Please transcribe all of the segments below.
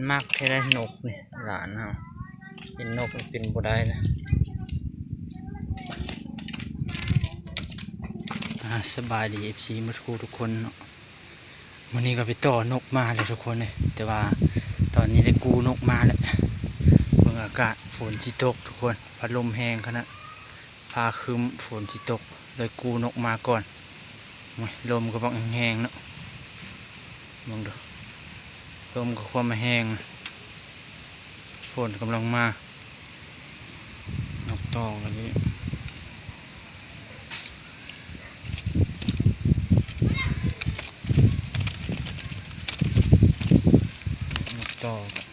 ມັກແທ້ໃດນົກນີ້ ຫຼານເຮົາ ເຫັນນົກມັນເປັນບໍ່ໄດ້ນະ. ອາ ສະບາຍດີ ເອັຟຊີ ໝົດຄູ່ທຸກຄົນເນາະ. ມື້ນີ້ກໍໄປຕໍ່ນົກມາແລ້ວທຸກຄົນເອີຍ ແຕ່ວ່າຕອນນີ້ໄດ້ກູ້ນົກມາແລ້ວ. ເບິ່ງອາກາດ ຝົນຊິຕົກທຸກຄົນ ພັດລົມແຮງຂະໜາດ ຟ້າຄຶ້ມ ຝົນຊິຕົກ ໄດ້ກູ້ນົກມາກ່ອນ. ໂອ້ຍ ລົມກໍບັກແຮງໆເນາະ ເບິ່ງດູ ລົມກໍຄວາມມາແຮງ ຝົນກຳລັງມາ. ນົກຕໍ່ກັນນີ້ ນົກຕໍ່ກັນ.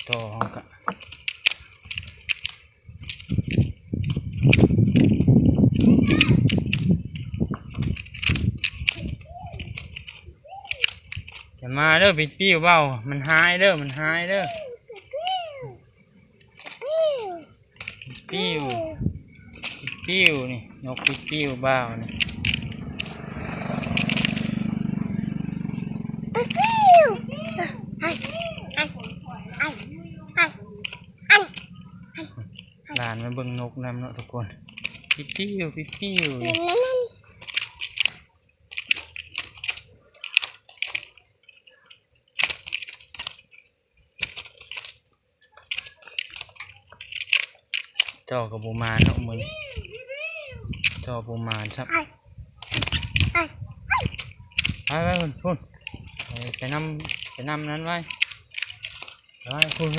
ຕໍ່ເຮົາກະ ຢ່າມາເດີ ປິດປິວເບົາ ມັນຫາຍເດີ ມັນຫາຍເດີ. ປິດປິວ ປິດປິວນີ້ ນົກປິດປິວບ່າວນີ້. ຫຼານມາເບິ່ງນົກນຳເນາະທຸກຄົນ. ປິດປິວ ປິດປິວ. ເຈົ້າກໍບໍ່ມາເນາະມື້ນີ້ ເຈົ້າບໍ່ມາຊ້ຳ. ໄປ ໄປ ໄປພຸ້ນ ໄປນຳ ໄປນຳນັ້ນໄວ້ ໄປພຸ້ນ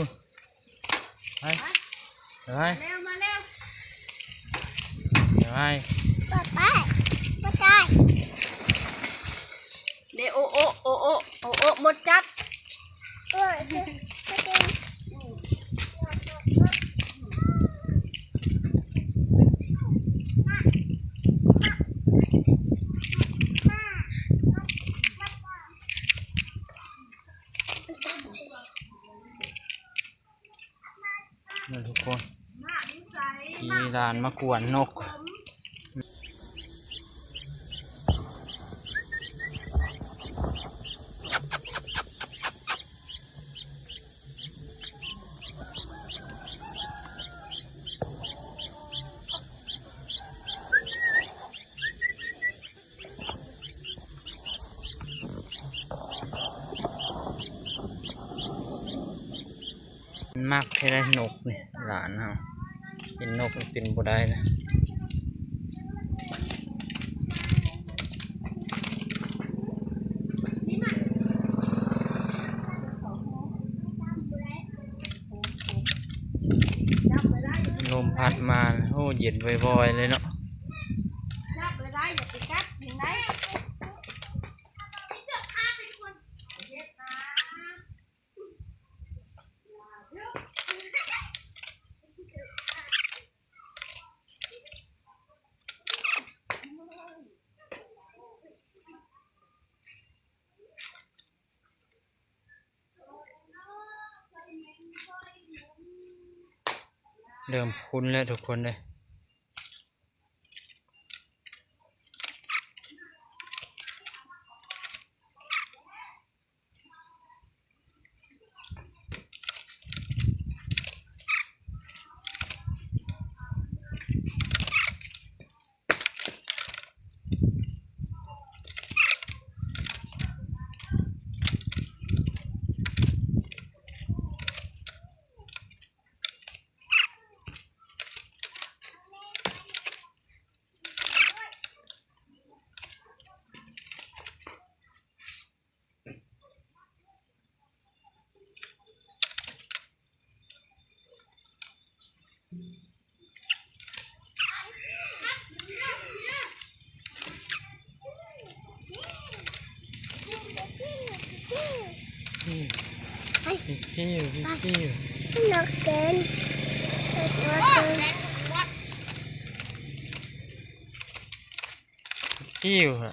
ໄປ ໄປ ມາແລ້ວ ໄປ ໄປ ໄປ ໄປ ເດ ໂອໂອ ໂອໂອ ໂອໂອ ມົດກັດ. ນີ້ທຸກຄົນ ທີ່ຫຼານມາກວນນົກ. ມັກແທ້ໃດນົກນີ້ ຫຼານເຮົາ ເຫັນນົກມັນເປັນບໍ່ໄດ້ນະ. ລົມພັດມາ ໂອ້ ເຢັນວອຍໆເລີຍເນາະ. ເລີ່ມຂຸ້ນແລ້ວທຸກຄົນເອີຍ. อืม ปิ้ว ปิ้ว ปิ้ว นกเกิน นกเกิน ปิ้ว ฮะ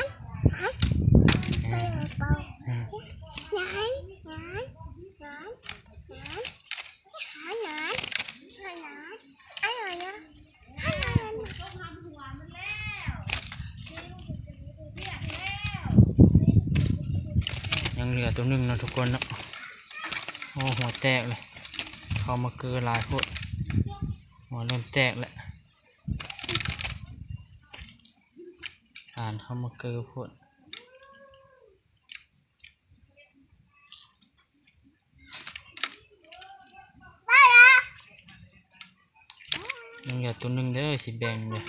ນ ຫານ ຫານ ຫານ ຫານ ຫານ ຫານ ຫານ ຫານ ຫານ ຍັງເຫຼືອໂຕໜຶ່ງເນາະທຸກຄົນເນາະ. ໂອ້ ຫົວແຕກເລີຍ ເຂົ້າມາເກີຫຼາຍໂພດ ຫົວເລີ່ມແຕກແລ້ວ ຖານເຂົ້າມາເກີໂພດ. ຍັງເຫຼືອໂຕໜຶ່ງເດີ ຊິແບ່ງເດີ.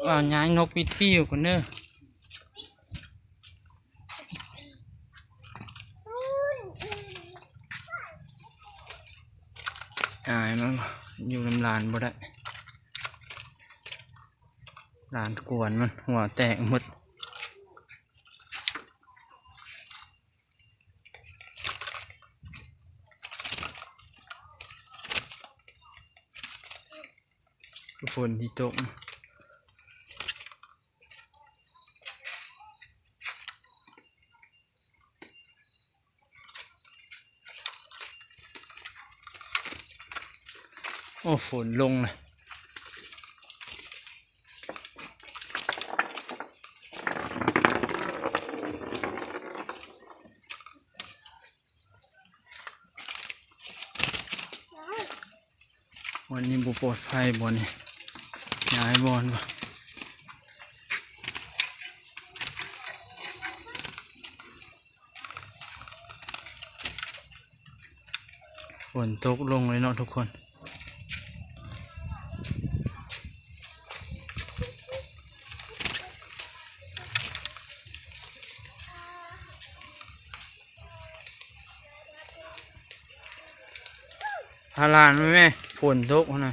ອ້າວ ຍ້າຍນົກປິດປີ້ກ່ອນເດີ. ອາຍມັນ ຢູ່ນຳຫຼານບໍ່ໄດ້ ຫຼານກວນມັນ ຫົວແຕກໝົດ. ຝົນຊິຕົກ. ໂອ້ ຝົນລົງລະ. ບ່ອນນີ້ບໍ່ປອດໄພ ບ່ອນນີ້ ຍ້າຍບ່ອນກ່ອນ. ຝົນຕົກລົງເລີຍເນາະທຸກຄົນ. ພາລານແມ່ ຝົນຕົກຫັ້ນນະ.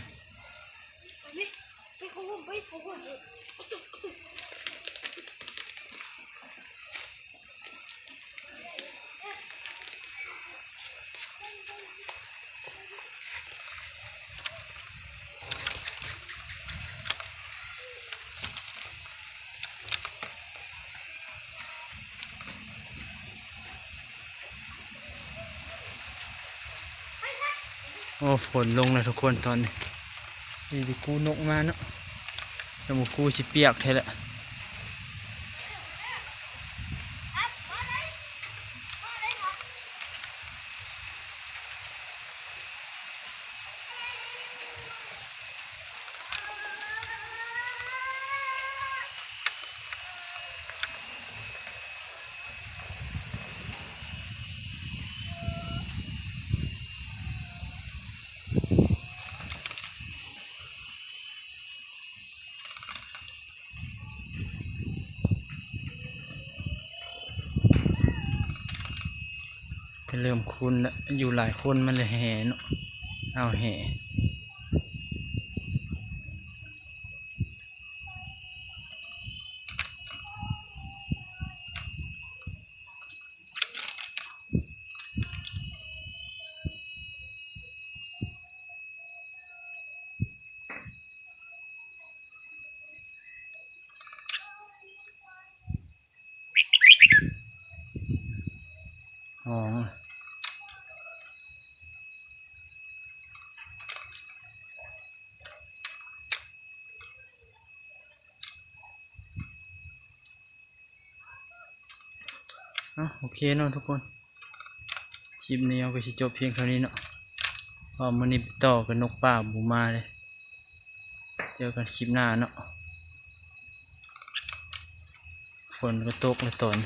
ໂອ້ ຝົນລົງແລ້ວທຸກຄົນຕອນນີ້. ນີ້ຊິກູ້ນົກມາເນາະ ຖ້າບໍ່ກູ້ຊິປຽກແທ້ແຫຼະ. ເລີ່ມຂຸ້ນລະ ຢູ່ຫຼາຍຄົນມັນລະແຫ່ເນາະ ເອົາແຫ່. ໂ ອໍ ອ່ະ ໂອເຄເນາະທຸກຄົນ ຄລິບນີ້ເຮົາກໍຊິຈົບພຽງເທົ່ານີ້ເນາະ ເພາະມື້ນີ້ໄປຕໍ່ກັບນົກປ່າບໍ່ມາເລີຍ. ເຈີກັນຄລິບໜ້າເນາະ. ຝົນກໍຕົກແລ້ວຕອນ